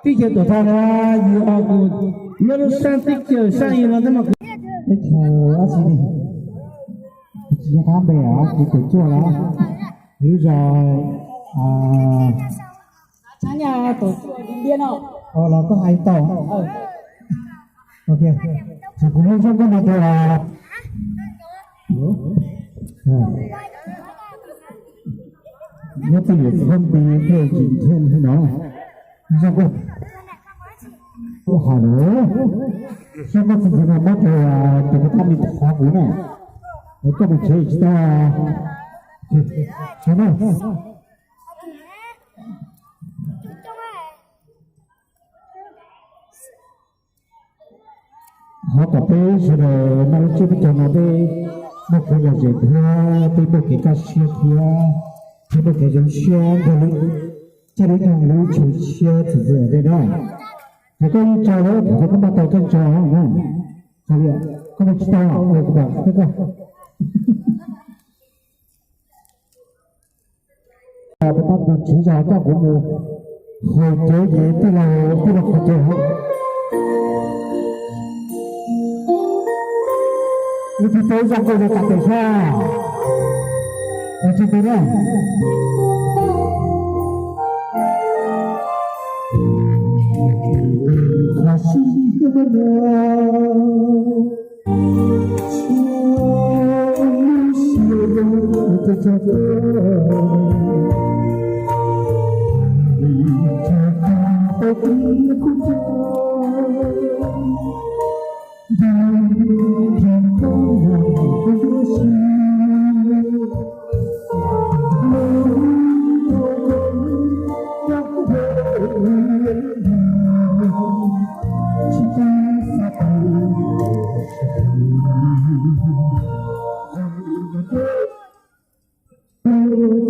Tib chaws tuam thawj no yus os, kuv nyob lub sab teb chaws sab i no tab mas kuv teb chaws dab tsi li, kuv tsis nco qab npe os, kuv tuam cuaj los, lub zos, los koj hais tau. Ok, ces kuv muab zaj nkauj no rau nyob twj ywm txiv huab npi thiaj tsis nrhiav li no. Zaj nkauj, kuv hais lawm, zaj nkauj txi ntxiv no muab rau tus kwv Thaj Mis thov kuv na, es koj mus tsev tsis tau, tsev na. Thov kom peb sawv daws noj lub tsiab peb caug no peb muaj kev lom zem thiab peb muaj kev kaj siab thiab, peb muaj kev zoo siab nrog lub caij lub nyoog lub tshav siab txhua txhua ntej na. Ces koj yeej tso lawm, koj muaj tau koj tso na. Koj mus tsis tau, kuv pom koj. Puas tab tus tswv zos coj kuv mus haus cawv ces tij laug, tij laug qhov cawv hov. Ib tug teb zaj nkauj zoo tas tes sab, ua tsis tus na. Ua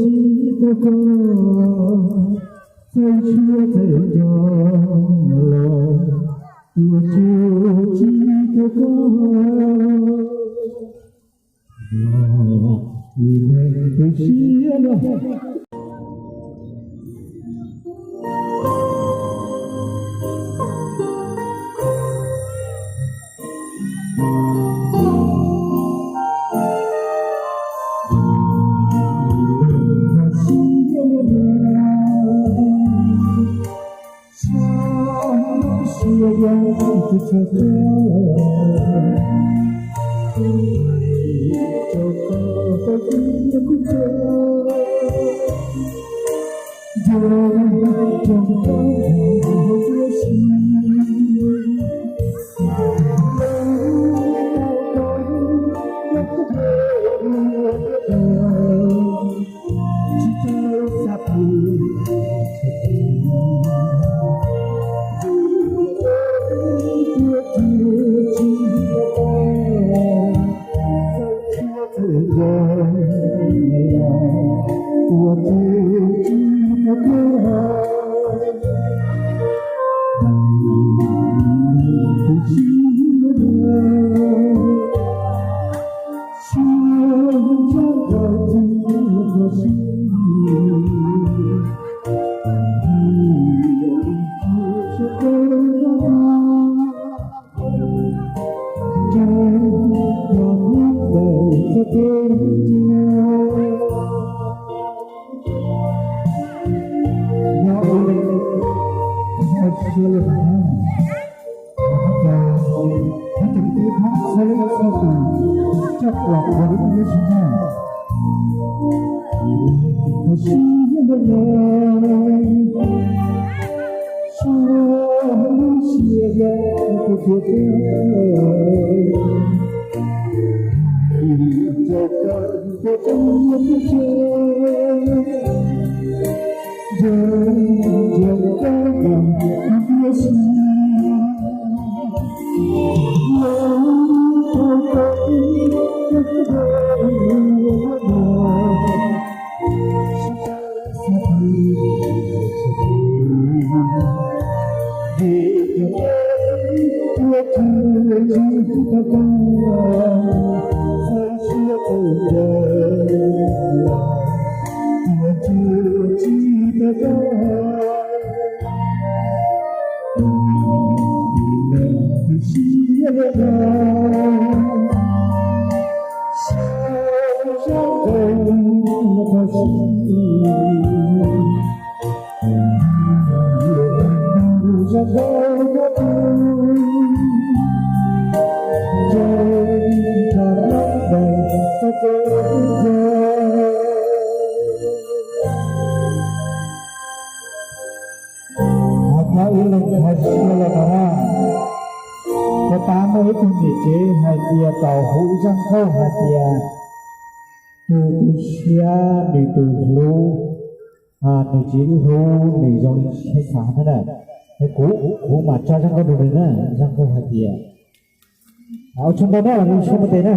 tsis tau koj, txawj tshuaj txawj nco los, ua tsis tau koj, tus siab no. Hais tias ib leeg hais sia los no na, puag ta muaj ib tug niam tsev hais tias tau hu zaj nkauj hais tias tus tu siab nws tus hlub, nws tsis hlub nws zoo li Tsheej Xav thiab na. Kuv, kuv mam tso zaj nkauj rau nws na, zaj nkauj hais tias, ua tsaug ntau na, zoo siab mus tes na.